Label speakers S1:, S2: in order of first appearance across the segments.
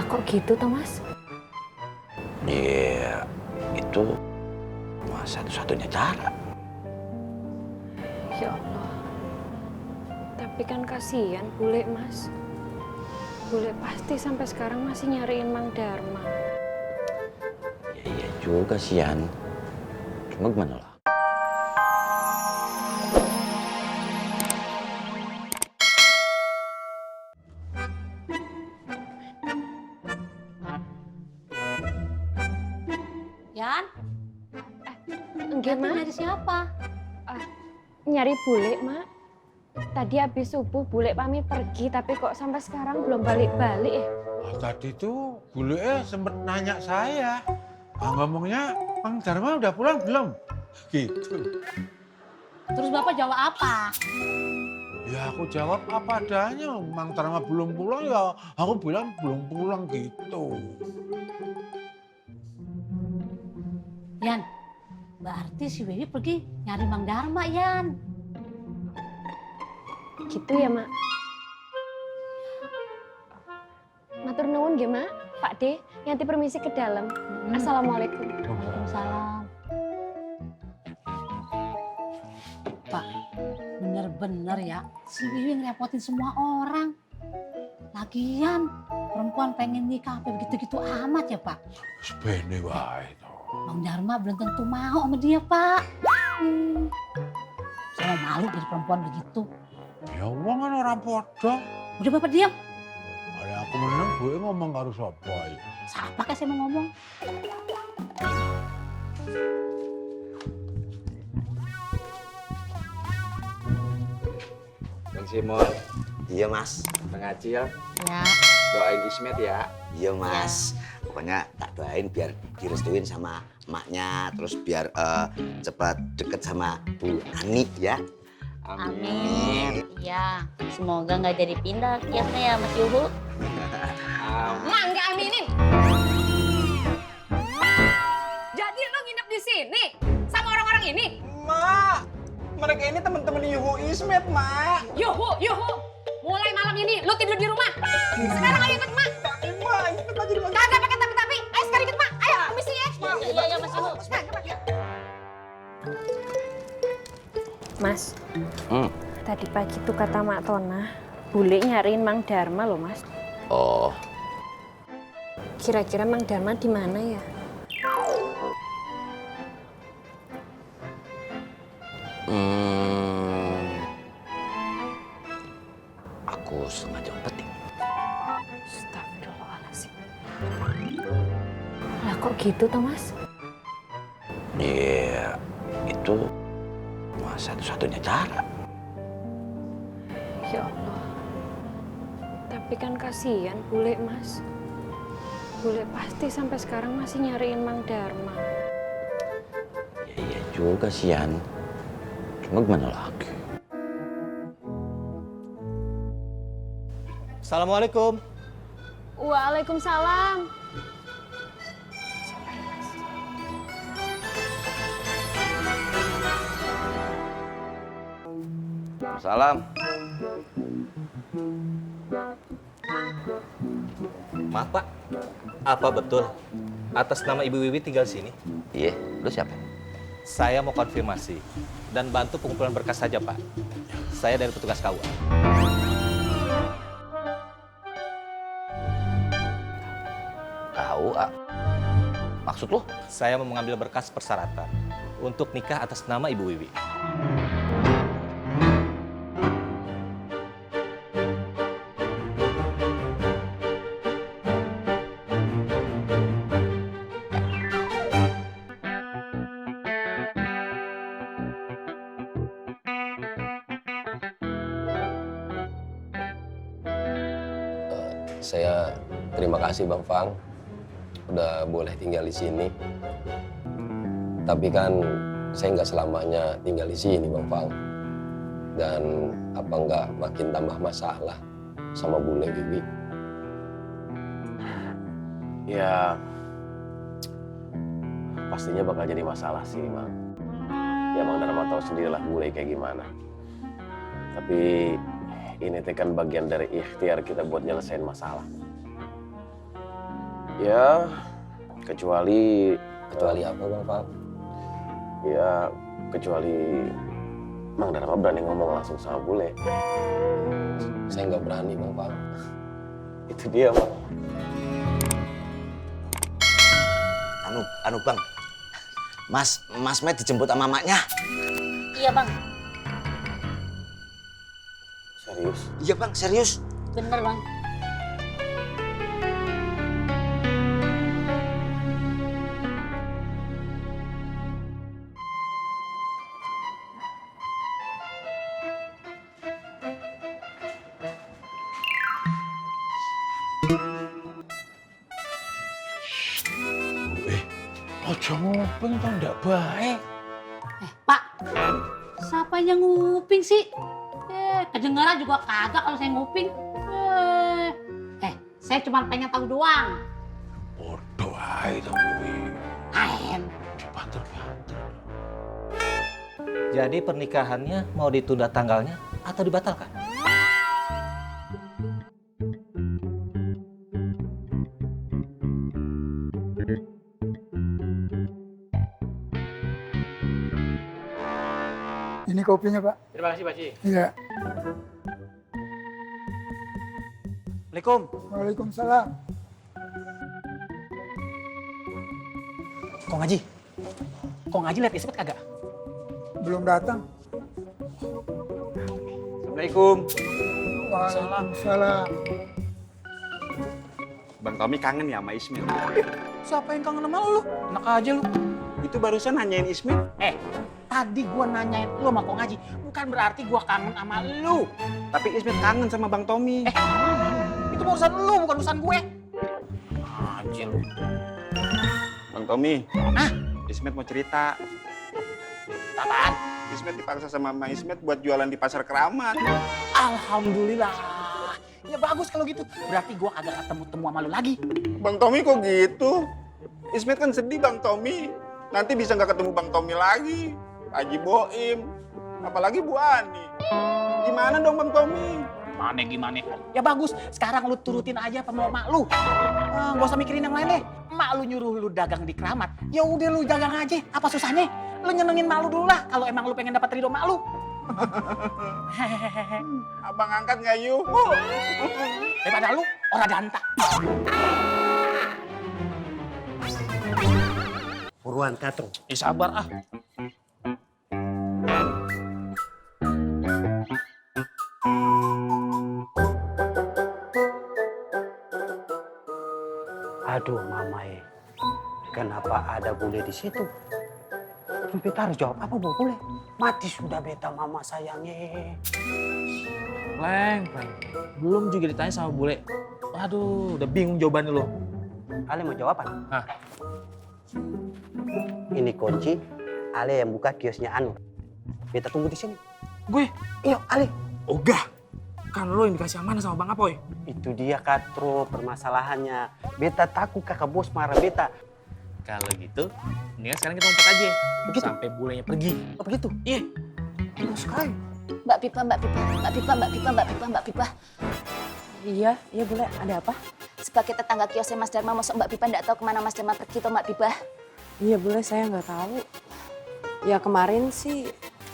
S1: Kok gitu toh Mas?
S2: Ya, itu satu-satunya cara.
S1: Ya Allah. Tapi kan kasihan bule Mas. Bule pasti sampai sekarang masih nyariin Mang Darma.
S2: Ya iya juga sih, Yan. Cuma gimana lah?
S3: Yan,
S1: Enggak,
S3: Yan tuh
S1: Mak.
S3: nyari siapa?
S1: Nyari bule, Mak. Tadi habis subuh bule pamit pergi, tapi kok sampai sekarang belum balik-balik ya?
S4: Tadi tuh bule sempet nanya saya. Ngomongnya, Mang Darma udah pulang belum? Gitu.
S3: Terus Bapak jawab apa?
S4: Ya aku jawab apa adanya. Mang Darma belum pulang ya aku bilang belum pulang gitu.
S3: Yan, berarti si Wiwi pergi nyari Mang Darma, Yan.
S1: Gitu ya, Mak. Matur nuwun nggih, Mak. Pak D, Yanti permisi ke dalam. Assalamualaikum.
S3: Waalaikumsalam. Pak, bener-bener ya, si Wiwi ngerepotin semua orang. Lagian, perempuan pengen nikah apa begitu-gitu amat ya, Pak.
S4: Sebene wae to.
S3: Mang Darma belum tentu mau sama dia, Pak. Saya malu jadi perempuan begitu.
S4: Ya wong kan orang podo.
S3: Udah Bapak diam.
S4: Ada aku menang gue ngomong karo sapa ya.
S3: Siapa kayak saya mau ngomong?
S5: Bang Simon,
S2: Iya, Mas.
S5: Bang Acil,
S3: Ya.
S5: doain Ismet ya.
S2: Iya, Mas. Pokoknya tak doain biar direstuin sama emaknya, terus biar cepat deket sama Bu Ani ya.
S6: Amin. Iya, semoga nggak jadi pindah kiosnya ya Mas Yuhu.
S7: Mak nggak aminin. Jadi lo nginep di sini sama orang-orang ini?
S5: Mak, mereka ini teman-teman Yuhu Ismet, Mak.
S7: Yuhu, yuhu. Mulai malam ini lo tidur di rumah. Sekarang ayo ikut mak.
S5: Tapi Mak, ikut aja di
S7: Kagak pakai tapi-tapi. Ayo sekarang ikut mak. Ayo, permisi ya.
S6: Iya Mas Yuhu.
S1: Mas,
S2: Hmm.
S1: tadi pagi tuh kata Mak Tona, bule nyariin Mang Darma loh, Mas.
S2: Oh,
S1: Kira-kira Mang Darma di mana ya?
S2: aku sengaja umpetin.
S1: Astagfirullahaladzim. Lah kok gitu toh, Mas?
S2: Ya, itu satu-satunya cara.
S1: Ya Allah. Tapi kan kasihan bule, Mas. Bule pasti sampai sekarang masih nyariin Mang Darma.
S2: Ya iya juga sih, Yan. Cuma gimana lagi?
S8: Assalamualaikum.
S1: Waalaikumsalam.
S8: Salam. Maaf Pak, apa betul atas nama Ibu Wiwi tinggal di sini?
S2: Iya, lu siapa?
S8: Saya mau konfirmasi dan bantu pengumpulan berkas saja Pak. Saya dari petugas KUA.
S2: Kau, maksud lu?
S8: Saya mau mengambil berkas persyaratan untuk nikah atas nama Ibu Wiwi.
S9: Saya terima kasih Bang Fang udah boleh tinggal di sini. Tapi kan saya nggak selamanya tinggal di sini Bang Fang. Dan apa nggak makin tambah masalah sama Bule Wiwi?
S10: Ya, pastinya bakal jadi masalah sih, Mang. Ya, Mang Darma tahu sendirilah Bule kayak gimana. Tapi ini teh kan bagian dari ikhtiar kita buat nyelesain masalah. Ya, kecuali
S9: Kecuali apa Bang Fang?
S10: ya kecuali Mang Dharma berani ngomong langsung sama bule.
S9: Saya nggak berani Bang Fang.
S10: Itu dia, Bang.
S2: Anu Bang, Mas Met dijemput sama maknya.
S6: Iya bang,
S10: Serius.
S2: Iya Bang, serius.
S6: bener bang.
S4: Ojo nguping toh ndak baik.
S3: Pak, siapa yang nguping sih? Kedengaran juga kagak kalau saya nguping. Saya cuma pengen tahu doang.
S4: Bodoh ae to kuwi.
S3: Ayem.
S4: Banter-banter.
S8: Jadi pernikahannya mau ditunda tanggalnya atau dibatalkan?
S11: Ini kopinya, Pak.
S5: Terima kasih, Pak Ci.
S11: Iya.
S5: Assalamualaikum.
S11: Waalaikumsalam.
S5: Kok ngaji lihat Ismet kagak?
S11: Belum datang.
S5: Assalamualaikum.
S11: Waalaikumsalam.
S5: Bang Tommy kangen ya sama Ismet?
S12: Siapa yang kangen sama lu? Enak aja lu.
S5: Itu barusan nanyain Ismet.
S12: Tadi gua nanyain lu sama Kok Ngaji, bukan berarti gua kangen sama lu.
S5: Tapi Ismet kangen sama Bang Tommy.
S12: Itu urusan lu, bukan urusan gue. Aja lu.
S5: Bang Tommy. Ismet mau cerita.
S12: Apaan?
S5: Ismet dipaksa sama Mama Ismet buat jualan di pasar Keramat.
S12: Alhamdulillah. Ya bagus kalau gitu. Berarti gua kagak ketemu-temu sama lu lagi.
S5: Bang Tommy kok gitu? Ismet kan sedih Bang Tommy. Nanti bisa nggak ketemu Bang Tommy lagi. Haji Boim. Apalagi Bu Ani. Gimana dong Bang Tommy?
S12: Gimana? Ya bagus, sekarang lu turutin aja apa mau emak lu. Gak usah mikirin yang lain deh. Emak lu nyuruh lu dagang di Keramat. Ya udah lu dagang aja, apa susahnya? Lu nyenengin emak lu dulu lah kalau emang lu pengen dapat ridho emak lu.
S5: Abang angkat nggak yuk?
S12: Daripada lu, orang danta.
S13: Buruan Katro.
S12: Sabar ah.
S13: Aduh Mamae, kenapa ada bule di situ? Terus beta harus jawab apa bule? Mati sudah beta mama sayangnya.
S12: Leng. Belum juga ditanya sama bule. Aduh, udah bingung jawabannya lo.
S13: Ale mau jawab apa?
S12: Hah?
S13: Ini kunci, Ale yang buka kiosnya Anu. Beta tunggu di sini.
S12: Gue?
S13: Iya, Ale.
S12: Ogah. Kan lo yang dikasih amanah sama Bang Apoy.
S13: Itu dia Katro permasalahannya. Beta takut kakak bos marah beta.
S12: Kalau gitu, mendingan sekarang kita ngumpet aja.
S13: Begitu?
S12: Sampai bulenya pergi.
S13: Oh begitu?
S12: Iya.
S13: Terus sekali.
S6: Mbak Pipa.
S7: Iya boleh. Ada apa?
S6: Sebagai tetangga kiosnya Mas Dharma, masuk Mbak Pipa nggak tahu kemana Mas Dharma pergi toh Mbak Pipa?
S7: Iya boleh, saya nggak tahu. Ya kemarin sih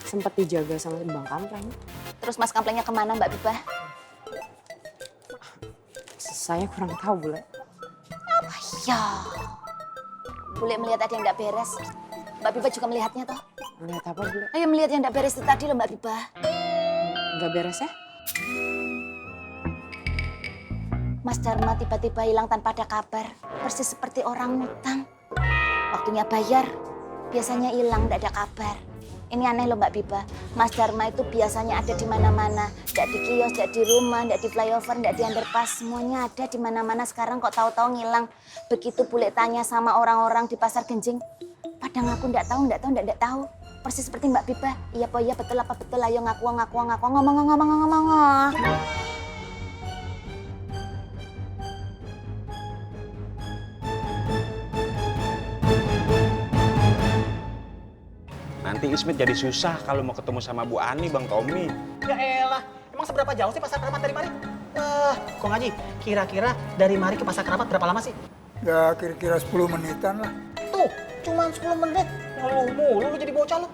S7: sempat dijaga sama Bang Kampleng.
S6: Terus Mas Kamplengnya kemana Mbak Pipa?
S7: Saya kurang tahu boleh.
S6: Apa ya? Boleh melihat ada yang nggak beres. Mbak Pipa juga melihatnya toh?
S7: Melihat apa boleh?
S6: Ayo melihat yang nggak beres itu tadi loh Mbak Pipa.
S7: Nggak beres ya?
S6: Mas Dharma tiba-tiba hilang tanpa ada kabar. Persis seperti orang ngutang. Waktunya bayar, biasanya hilang, nggak ada kabar. Ini aneh loh Mbak Pipa. Mas Dharma itu biasanya ada di mana-mana. Nggak di kios, nggak di rumah, nggak di flyover, nggak di underpass. Semuanya ada di mana-mana. Sekarang kok tahu-tahu ngilang. Begitu bule tanya sama orang-orang di pasar Genjing. Pada ngaku nggak tahu. Persis seperti Mbak Pipa. Iya po, iya betul apa betul. Ayo ngaku. Ngomong.
S5: Nanti Ismet jadi susah kalau mau ketemu sama Bu Ani, Bang Tommy.
S12: Ya elah, emang seberapa jauh sih pasar Keramat dari mari? Kok Ngaji, kira-kira dari mari ke pasar Keramat berapa lama sih?
S11: Ya kira-kira 10 menitan lah.
S12: Tuh, cuman 10 menit. Ngeluh mulu lu jadi bocah lu.